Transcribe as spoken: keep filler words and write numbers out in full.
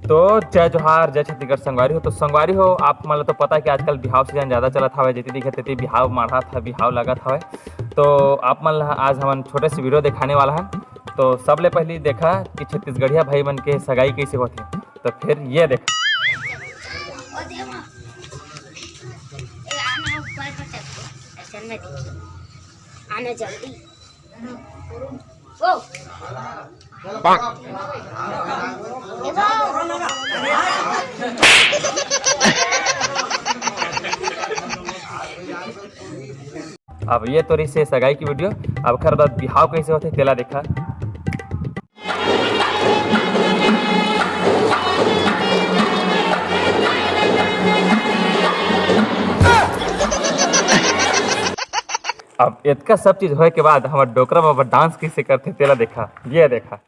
तो जय जोहार, जय छत्तीसगढ़ संगवारी हो। तो संगवारी हो, आप मन ल तो पता है कि आजकल बिहाव सीजन ज़्यादा चलत हवय, जेती दिखे तेती बिहाव माढ़त हवय, बिहाव लगत हवय। तो आप मन ल आज हमन छोटे से वीडियो दिखाने वाला हन। तो सबले पहली देखा कि छत्तीसगढ़िया भाई मन के सगाई कैसे होथे। तो फिर ये देखा। ए, आना ऊपर पर चढ़ के, ऐसे में देखिए। आना जल्दी। ओ। अब ये तो रहिसे सगाई के वीडियो। अब एखर बाद बिहाव कैसे होथे तेला देखा। अब इतका सब चीज होए के बाद हमर डोकरा बाबा डांस कैसे करथे तेला देखा, ये देखा।